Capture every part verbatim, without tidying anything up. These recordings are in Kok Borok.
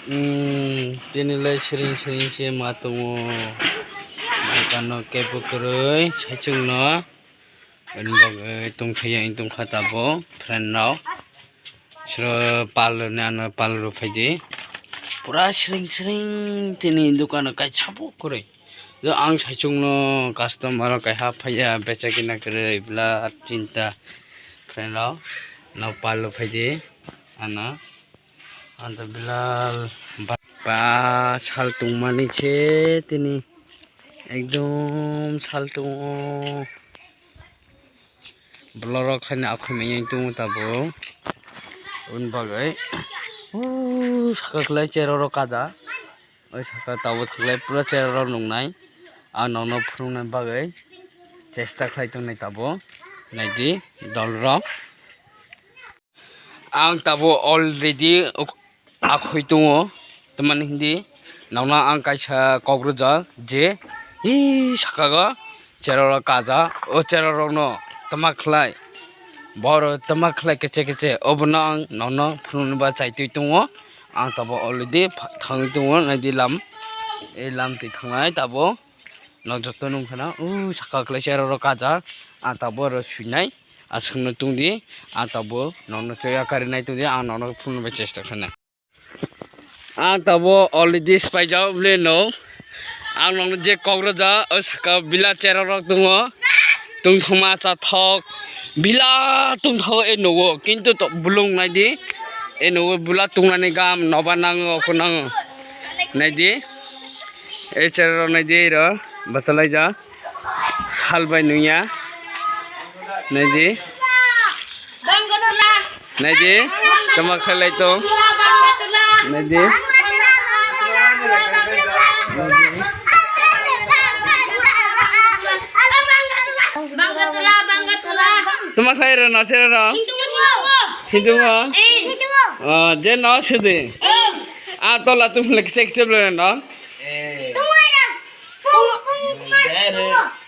Hmm, tini lai siring siring se ma tongo. Mai kano kebo kwrwi saichung no. Ani bagwi tongthai yang tongkha tabuk friend rok. Sro pal ni ano pal rw phaidi. Pura sring sring tini dukano kaisa bo kwrwi. Jo ang saichung no customer rok kaiha phaiya becha kina kwrwi bla chinta friend rok. No pal rw phaidi ano. Anta bilal ba, ba sal tongmani se tini ekdom sal tongo. Bolorok haino akhoi manya tongo tabuk. Aboni bagwi o saka kwlai cheroro kaja. O saka tabuk thaklai pura cheroro nuknai. Ang nokno phunukna bagwi chesta khlai tongnai tabuk. Naidi dolrok. Ang tabuk already akhoi tongo, tamani hindi nokno ang kaisa kok rwjak je, ee, saka o cheroro kaja, o cherorokno tama khlai, bohrok tama khlai kiche kiche, obono ang nokno phunuknwi ba chaitwi tongo. Ang tabuk already thangwi tongo, naidi lam, e lam twi thangnai tabuk. Nok joto nung khana, o saka kwlai cheroro kaja, ang tabuk oro swinai, aswkno tungdi, ang tabuk nokno choya karinai tungdi, ang nokno phunuknwi ba chesta khainai. Ang tabuk already swpaijak bwlwi no, ang nokno je kok rwjak, o saka bila cherorok tongo, tongthokma chathok, bila tongthok e nugo, kintu to-, bolong naidi, e nugo bila tongnani gam nobar nango, okho nango, naidi. Ei cherorok naidi ero bachalaijak sal bai nungya. Naidi. Naidi. Tama khailai tong. Naidi. Tama khlai rw no cherorok. Thindungo. Oh, je no sudi. Ah, tola tum lek sek sek le no.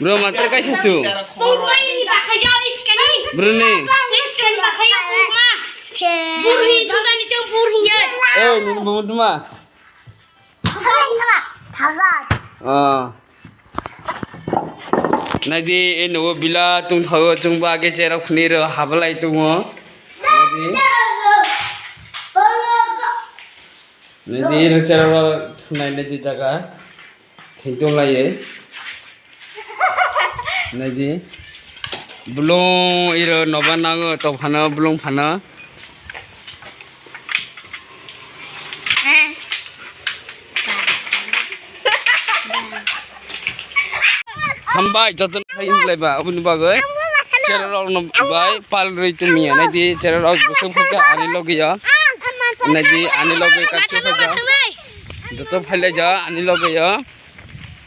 Bro, matre kaisa chu. Bro ni. Eh, nini mama duma. Ah. Naidi, e nugo bila tongthogo, chwngbo age cherok khwnwi rw hablai tongo. Naidi. Naidi, iro cherok rok thunai naidi jaga. Thengtong laiye. Naidi. Bolong iro nobar nango, tok phano, bolong phano. Hambai, joto no khai hinlai ba, aboni bagwi. Cherok rok no bai, pal rwi tumi ya, naidi, cherok rok busuk phaka ani logi ya. Naidi, ani logi kapsi phaka. Joto phailai ja, ani logi ya.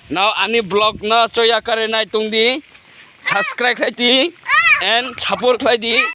Now, ani vlog no choya kare nai tongdi, subscribe khai di, and support khai di.